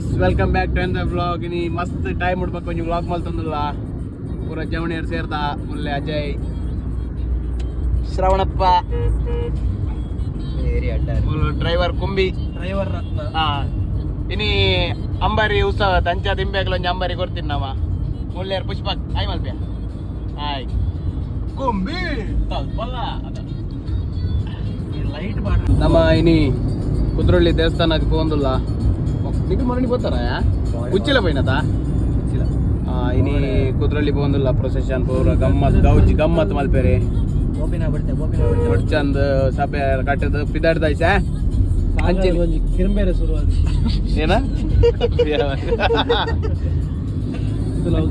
Guys, welcome back to another vlog. ಇನಿ ಮಸ್ತ್ time ಉಡ್ಬೇಕು ಒಂಜಿ ವ್ಲಾಗ್ ಮಲ್ತೊಂದುಲ್ಲ. ಪೂರ ಜವಣಿಯರ್ ಸೇರ್ದ ಮುಲ್ಲೆ ಅಜಯ್, ಶ್ರವಣಪ್ಪ, ಡ್ರೈವರ್ ಕುಂಬಿ. ಡ್ರೈವರ್ ರತ್ನ. ಹಾ, ಇನಿ ಅಂಬಾರಿ ಉತ್ಸವ ತಂಚ ದಿಂಬೇಕಲ ಒಂಜಿ ಅಂಬಾರಿ ಕೊಡ್ತೀನಿ ನಾವ. ಮುಲ್ಲೇರ್ ಪುಷ್ಪಕ್ ಆಯ್ ಮಲ್ಪಿಯ ಆಯ್ ಕುಂಬಿ ತಲ್ಪಲ್ಲ ಅದ. ಲೈಟ್ ಮಾಡ್ರಿ. ನಮ್ಮ ಇನಿ ಕುದ್ರೊಳ್ಳಿ ದೇವಸ್ಥಾನಕ್ಕೆ ಪೋಂದುಲ್ಲ. ನಿಖಿಲ್ ಮೊರನಿ ಪೋತಾರ ಉಚ್ಚಿಲ ಪೋಯಿನತ. ಇನಿ ಕುದ್ರೊಳ್ಳಿ ಪೋಂದುಲ್ಲ. ಪ್ರೊಸೆಷನ್ ಪೂರ ಗಮ್ಮತ್, ಗೌಜಿ ಗಮ್ಮತ್ ಮಲ್ಪೇರಿ. ಗೋಪಿನ ಬಿಡ್ತೆ, ಗೋಪಿನ ಬಿಡ್ತೆ. ಚಂದ ಸಭೆ ಕಟ್ಟದು ಪಿದಾಡ್ದ ಐಸೆ ಅಂಚಿನ. ಒಂಜಿ ಕಿರಂಬೇರೆ ಶುರು ಆದ. ಏನ?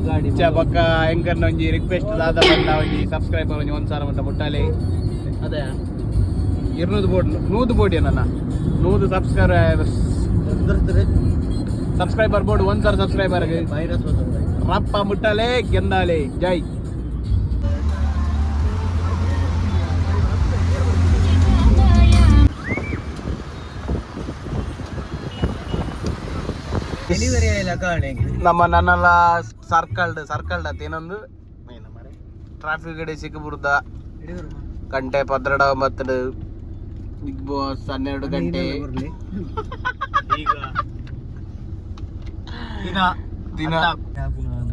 ಗಾಡಿ. ಚ ಬೊಕ್ಕ ಎಂಕರ್ನ ಒಂಜಿ ರಿಕ್ವೆಸ್ಟ್ ದಾದ ಪಂಡ, ಒಂಜಿ ಸಬ್ಸ್ಕ್ರೈಬರ್ ಒಂಜಿ 1000 ಮಟ್ಟ ಮುಟ್ಟಾಲೆ. ಅದೇ 200 ಬೋರ್ಡ್ 100 ಬೋರ್ಡ್ ಏನನ್ನ 100 subscriber subscriber board 1000 subscriber. Virus. ರಪ್ಪ ಮುಟ್ಟಾಲೆ, ಗೆಂದಾಲೆ, ಜೈ. ಡೆಲಿವರಿ ಆಯಿಲ್ಲ ಕಾಣೆ. ನಮ್ಮ ನನ್ನೆಲ್ಲ ಸರ್ಕಲ್ಡ್ ಸರ್ಕಲ್ಡ್ ಅತ್ತ ಏನೊಂದು ಟ್ರಾಫಿಕ್ ಕಡೆ ಸಿಕ್ಕಬುರ್ದ. ಗಂಟೆ 12:09. ಬಿಗ್ ಬಾಸ್ 12 ಗಂಟೆ. ದಿನ. ದಿನ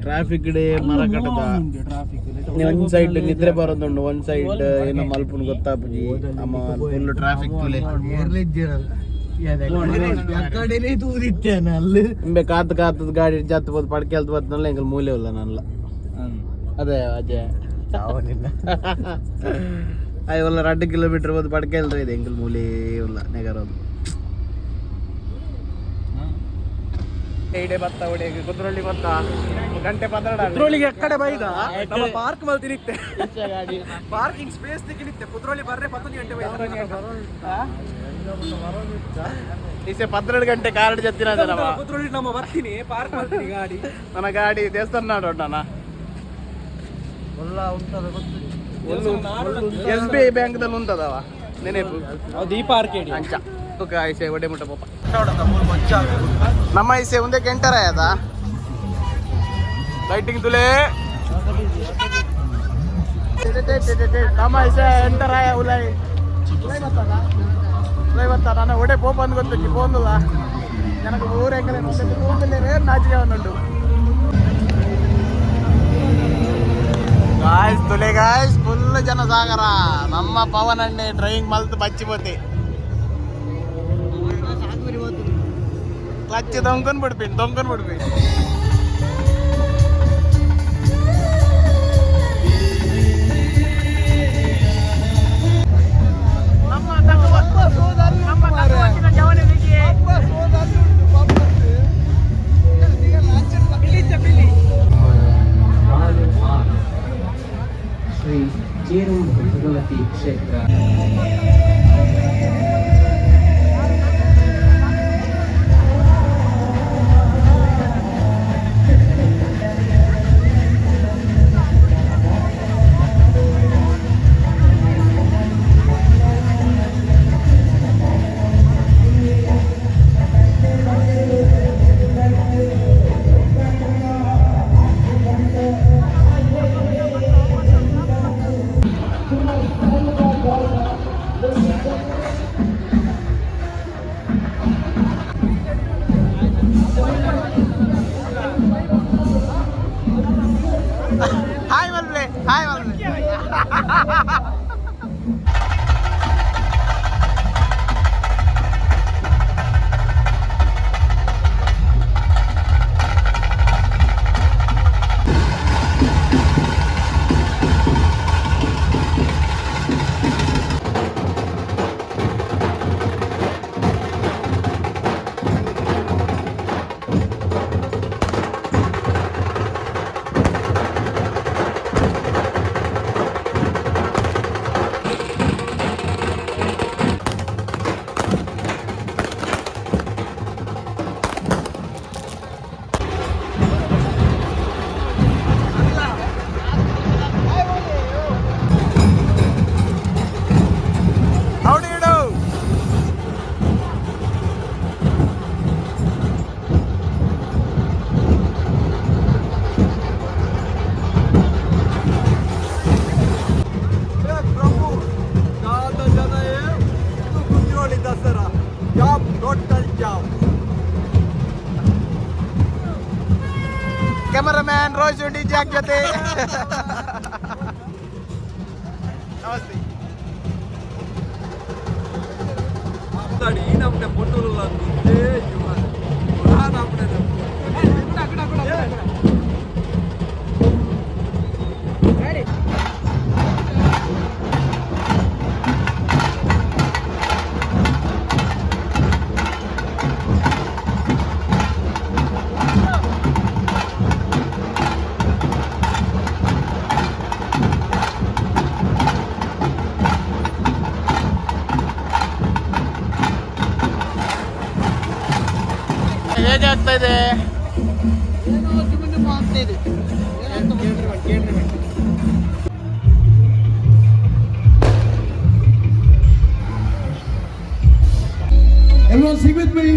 ಟ್ರಾಫಿಕ್ ಕಡೆ ಮರ ಕಟ್ಟದ. ಟ್ರಾಫಿಕ್. ಒಂದ್ ಸೈಡ್ ನಿದ್ರೆ ಬರೋದುಂಡು, ಒಂದ್ ಸೈಡ್ ಏನೋ ಮಲ್ಪುನ್ ಗೊತ್ತಾಪುಜಿ. ಅಮ್ಮ, ಫುಲ್ ಟ್ರಾಫಿಕ್ ತುಲೆ. ಕಡೆನೇ ತೂದಿತ್ತೇನೆ ಅಲ್ಲಿ. ಇಂಬೆ ಕಾತ್ ಕಾತದ ಗಾಡಿ ಜಾತ್ ಬೋದು ಪಡ್ಕೆಲ್ತ ಬತ್ತನಲ್ಲ. ಎಂಕಲ್ ಮೂಲೆ ಉಲ್ಲ ನಲ್ಲ. ಅದೇ ಅಜಯ್. ಅಯ್ಯ ಒಲ್ಲ 2 ಕಿಲೋಮೀಟರ್ ಬೋದು ಪಡ್ಕೆಲ್ರ ಇದೆ. ಎಂಕಲ್ ಮೂಲೆ ಉಲ್ಲ ನೆಗರೋದು ಇಡೆ ಬತ್ತ ಒಡೆಗೆ ಕುದ್ರೊಳ್ಳಿ ಬತ್ತ ಗಂಟೆ 12. ಕುದ್ರೋಳಿಗೆ ಅಕ್ಕಡೆ ಬೈದ ನಮ್ಮ ಪಾರ್ಕ್ ಮಲ್ತಿನಿತ್ತೆ. ಗಾಡಿ. ಪಾರ್ಕಿಂಗ್ ಸ್ಪೇಸ್ ತಿಕ್ಕಿನಿತ್ತೆ. ಕುದ್ರೋಳಿ ಬರ್ರೆ 11 ಗಂಟೆ ಬೈದ. ಇಸೆ 12 ಗಂಟೆ ಕಾರಡ್ ಜತ್ತಿನ ನಮ್ಮ. ಕುದ್ರೋಳಿ ನಮ್ಮ ಬರ್ತೀನಿ, ಪಾರ್ಕ್ ಮಾಡ್ತೀನಿ ಗಾಡಿ. ನನ್ನ ಗಾಡಿ ದೇವಸ್ಥಾನ ನಾಡೋಣ. ಎಸ್ ಬಿ I bank ದಲ್ಲಿ ಉಂಟದವ ನೆನಪು. ದೀಪ ಆರ್ಕೇಡಿ. ಅಂಚ ತುಕ ಐಸೆ ಒಡೆ ಮುಟ್ಟ ಪೋಪ. ನಮ್ಮ ಐಸೆ ಒಂದೇ ಕೆಂಟರ ಅದ ಲೈಟಿಂಗ್ ತುಲೆ. ನಮ್ಮ ಐಸೆ ಎಂಟರ ಉಲೈ ಉಲೈ ಬತ್ತ. ನನ್ನ ಒಡೆ ಪೋಪ ಅಂದ್ ಗೊತ್ತುಂಜಿ ಪೋಂದುಲ್ಲ. ನನಗೆ ಊರೆಂಗಲೆ ನಾಚಿಕೆ ಉಂಟು. ಗಾಯ್ಸ್, ತುಲೆ ಗಾಯ್ಸ್, ಫುಲ್ ಜನ ಸಾಗರ. ನಮ್ಮ ಪವನ್ ಅಣ್ಣೆ ಡ್ರೈವಿಂಗ್ ಮಲ್ತು ಬಚ್ಚಿ ಪೋತೆ. ಕ್ಲಚ್ ದೊಂಕನ್ ಬಿಡ್ಪಿನ್, ದೊಂಕನ್ ಬಿಡ್ಪಿನ್. ಶ್ರೀ ಚೇರುಂಬು ಭಗವತಿ ಕ್ಷೇತ್ರ. ಕ್ಯಾಮರಾಮ್ಯಾನ್ ರೋಷನ್ ಡಿ ಜಾಕ್ ಜೊತೆ. ನಮಸ್ತೆ. ಈ ನಮ್ಮನೆ ಪೊಣ್ಣುಲ್ಲ. ನಮ್ಮನೆ. ಹೇಗೆ ಆಗ್ತಾ ಇದೆ? Everyone sing with me.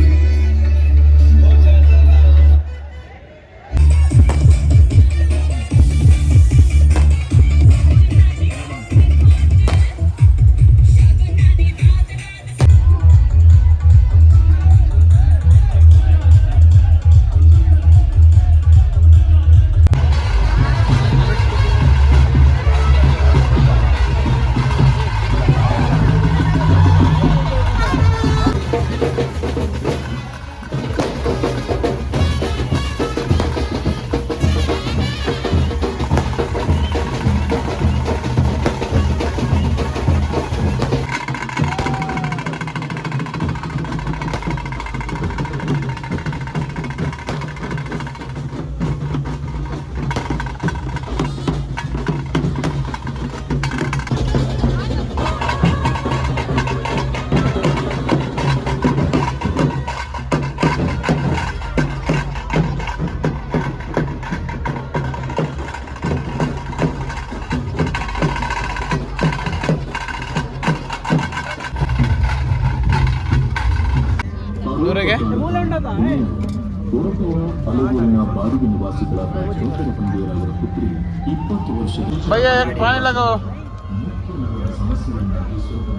ದೂರಗೆ. ಕೊರಟೆಯ ಅಲಗೂರಿನ ಬಾಡಿಗೆ ನಿವಾಸಿಗಳಾದ ಚೌಟರ ಬಂಡೇರವರ ಪುತ್ರಿ 20 ವರ್ಷದ भैया, एक पानी लगाओ.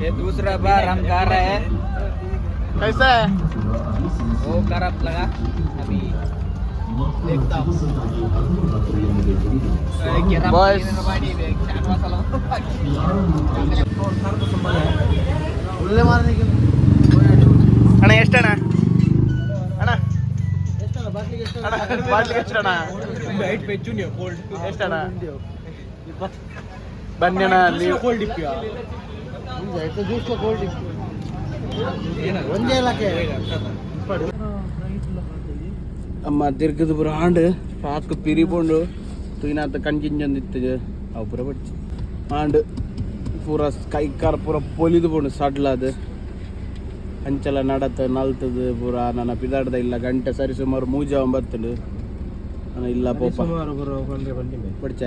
ये दूसरा बार हम गा रहे हैं. कैसा है? वो करप लगा अभी. देखता Boys. ಅಣ್ಣ, ಎಷ್ಟಣ್ಣ? ಅಣ್ಣ, ಅಣ್ಣ, ಬಾಟ್ಲಿಗೆ ಎಷ್ಟಣ್ಣ? ಎಷ್ಟಣ್ಣ? ಬನ್ನಿ ಅಣ್ಣ ನೀವು. ಒಂದೇ ಇಲಾಖೆ. ಅಮ್ಮ ತಿರ್ಗದ ಪೂರ ಆಂಡ್ ಪಾಕ್ ಪಿರಿಪೋಂಡು ತೂಯಿನಾತ ಕಣ್ಜಿಂಜೊಂದಿತ್ತು. ಅವು ಪೂರ ಬಡ್ಚಿ ಆಂಡ್ ಪೂರ ಕೈ ಕಾರ್ ಪೂರ ಪೊಲಿದು ಪೋಂಡು. ಸಡ್ಲದು ಅಂಚಲ ನಡತ ನಲ್ತದು ಪೂರ. ನನ್ನ ಪಿದಾಡ್ದ ಇಲ್ಲ ಗಂಟೆ ಸರಿ ಸುಮಾರು ಮೂಜ ಒಂಬತ್ತುಂಡು. ನಾನು ಇಲ್ಲ ಪೋಪ ಬಡ್ಚ.